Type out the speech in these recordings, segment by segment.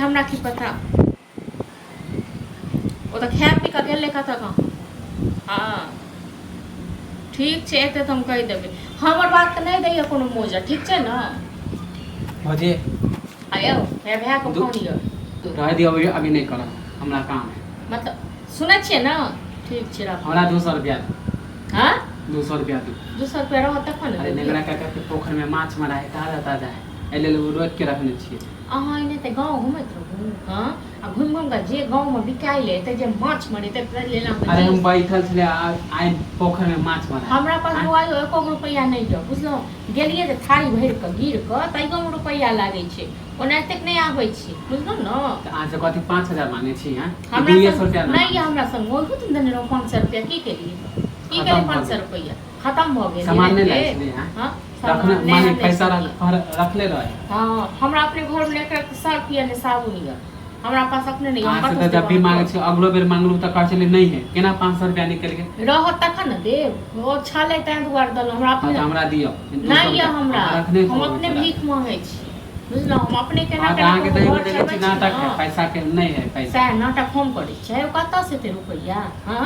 हमरा की पता। ओ तऽ खा पी कऽ गेलै कतऽ कहाँ। हँ ठीक छै, एते तऽ हम कहि देबै। हमर बात तऽ नहि दैया कोनो मोजा, ठीक छै ने? भौजी आयौ हे भायके फोन यऽ। रह दियौ, अभी अभी नहि करब, हमरा काम है। मतलब सुनै छियै ने? ठीक छै, राखू। हमरा 200 रुपया दू। हँ, 200 रुपया दू। 200 रुपया रहत तखन ने अरे देब। नेंगरा काका के पोखरि में माछ मरा है, ताजा ताजा है, एहि लेल ओ रोकि के रखने छियै। अहाँ एने तऽ गाँव घुमैत रहू। हँ, आ घुमि घुमि कऽ जे गाँवमे बिकाइ लए एतै, जे माछ मरेतै ताहि लेल अहाँके अरे हम जी बैठल छलियै आ आइ पोखरि में माछ मरा है। हमरा पास बौआ यौ एको गो रुपैआ नहि यऽ, बुझलहुँ? गेलियै जे थारी भरि कऽ गिर कऽ तैयोमे रुपैआ लागै छै, ओना एतेक नहि आबै छै, बुझलहुँ ने? तऽ अहाँ से कथी 5000 मांगे छी? हैं, हमरा 200 संग रुपया नहि यऽ। हमरा संग ओहो दिन देने रहौं 500 रुपैआ, की केलियै? की खतम केलियै? भऽ 500 गेल। रुपैआ खतम भऽ गेल। सामान नहि लाबै छलियै अहाँ? हँ, रखने सामान नहि माने आनै पैसा छलियै। रखले रहे। हँ, हमरा अपने घरमे नहि एक सर्फ यऽ ने साबुन यऽ, हमरा पास अपने नहि यऽ, हम अहाँ से कतऽसँ तऽ जब भी देब मांगे अहाँके? छी, अगलो बेर मांगलू तऽ कहै छलियै नहि है। केना 500 रुपया निकलि गेल? रहत तखन ने देब। ओ छलै ताहि दुआरे देलहुँ। हमरा हँ, अपने तऽ हमरा दियौ 200 नहि यऽ रुपया। हमरा। अहाँ रखने हम होबै अपने छलै। भीख मांगै छी, बुझलहुँ? हम अपने केना हँ, तऽ केना अहाँके कऽ तऽ एगो घर देखै चलबै छी छी नाटक है ने। पैसा के नहि है पैसा। सएह नाटक हम करै छियै। कतऽसँ एतै रुपैआ? हँ,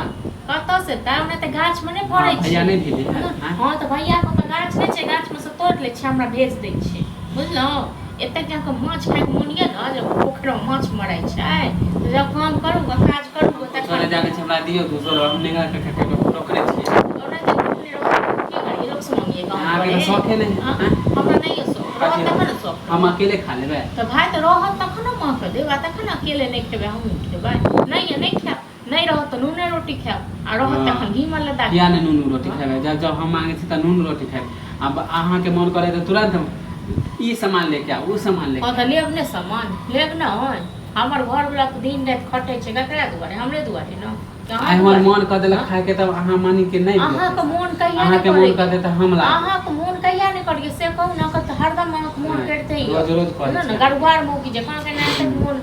कतऽसँ एतै? ओना तऽ गाछमे नहि हँ फड़ै भैया छै। नहि भेलै है? आँय? हँ, तऽ भैयाके ओतऽ गाछ नहि छै, गाछमे सँ तोड़ि लै छै, हमरा भेज दै छै, बुझलहुँ? एतेक जे अहाँके माछ खायके मोन यऽ ने, जे पोखरिमे माछ मरै छै, तऽ जब काम करू ग, काज करू ग, कुछो नहि तखन जानै छी। हमरा दियौ 200 रुपया, हम निकालि कऽ रोकने छियै। ओना जे रोकने रहत, की करियै? लोकसँ मांगियै गाँव अहाँके घरे? तऽ शौखे नहि है। हँ, आँय? हमरा नहि यऽ शौख। रहत कथी तखन ने शौख हम रहत। अकेले खा लेबै? तऽ भाय, तऽ रहत तखन ने माँके देब, आ तखन अकेले नहि खेबै, हमहूँ खेबै। नहि यऽ, नहि खायब। नहि रहत तऽ नूने रोटी खायब, आ रहत हँ तखन घी मे लदा किया खायब। नहि नून रोटी हँ खेबै? जब जब हम मांगे छी तऽ नून रोटी खेबै, आब अहाँके मोन करे तऽ तुरंत ई सामान लेके आउ, ओ सामान हँ, लेके तऽ आउ। लेब ने सामान, लेब ने। हमर घरवला तऽ दिन राति खटै छै, ककरा दुआरे? हमरे दुआरे ने कि अहाँ आइ हमर दुआरे? मोन कऽ देलक हँ खायके तब अहाँ मानी के नहि दिअ अहाँके पैसा। मोन कहिया नहि अहाँके मोन करैए? कऽ दे तऽ हम ला देब। अहाँके मोन कहिया नहि करैए से कहू ने? तऽ हरदम अहाँके मोन नहि, करिते यऽ। रोज रोज करै बुझलहुँ छी ने? अहाँके। गरुआर मौगी जकाँ अहाँके एनाहिते मोन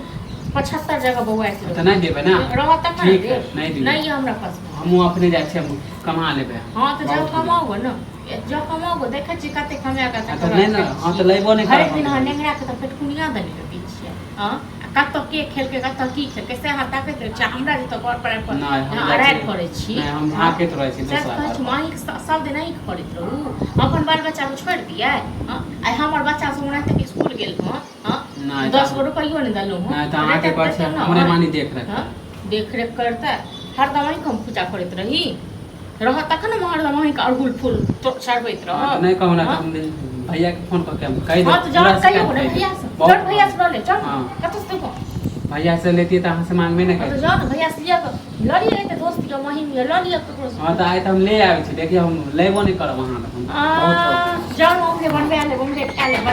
75 जगह बौआइत तऽ नहि रहैए। देबै ने? रहत तखन ने ठीक है, देब। नहि दियौ। नहि यऽ हमरा पास। हमहूँ अपने जाइ छियै, हम कमा लेबै। हँ, तऽ जाउ बहुत हो गेल। कमाउ ने, जँ कमाउ, देखै छियै कते कमा कऽ आ तऽ तकर नहि बाद ने। खाइ हँ, तऽ छियै। लेबो नहि भरि करब दिन हम अहाँ जल्दी। नेंगरा के तऽ पेटकुनिया देने रहै छियै। हँ, आ कतऽ के खेलकै, कतऽ की खेलकै, से अहाँ ताकैत रहै छियै। हमरा जतऽ घर पर आबि कऽ नहि, हम अहाँ जाइ अरारि छी। करै छी। नहि, हम हँ, झाँकैत रहै छी सएह तऽ दोसरा कहै घर छी। पर। अहीँके सब दिन अहीँके करैत रहू, अपन बाल बच्चाके छोड़ि दियै? हँ, आइ हमर बच्चा सब ओनाहिते इसकुल गेल हँ। हँ, नहि 10 तऽ गो रुपैयो नहि देलहुँ हँ। नहि तऽ तऽ अहाँके देतै कहै छै ने? हमरे मानी देख रेख हँ, करत। देख रेख करतै। हरदम अहीँके हम पूजा करैत रही? रहत तखन ने हरदम अहीँके अड़हुल फूल चढ़बैत हँ, तऽ रहब। नहि कहू ने तऽ हँ हम भैयाके फोन कऽ के हम कहि हँ, देब तऽ पूरा जहन कहियौ शिकायत ने कहि देब। भैया से, बहुत जहन भैया से लऽ ले, चल हँ कतऽसँ देबो? भैया से लेतियै तऽ अहाँ से मांगबे नहि हँ, तऽ करितियै। जाउ ने भैया से लिअ कऽ, लऽ लिअ, एते दोस्त यऽ, महीम यऽ, लऽ लिअ ककरोसँ। हँ, तऽ आइ तऽ हम ले आबै छी। देखियौ, हम लेबो नहि करब अहाँ लग। आ बहुत हो गेल। जाउ ने, उम्हरे बनबा लेब, उम्हरे खा लेब।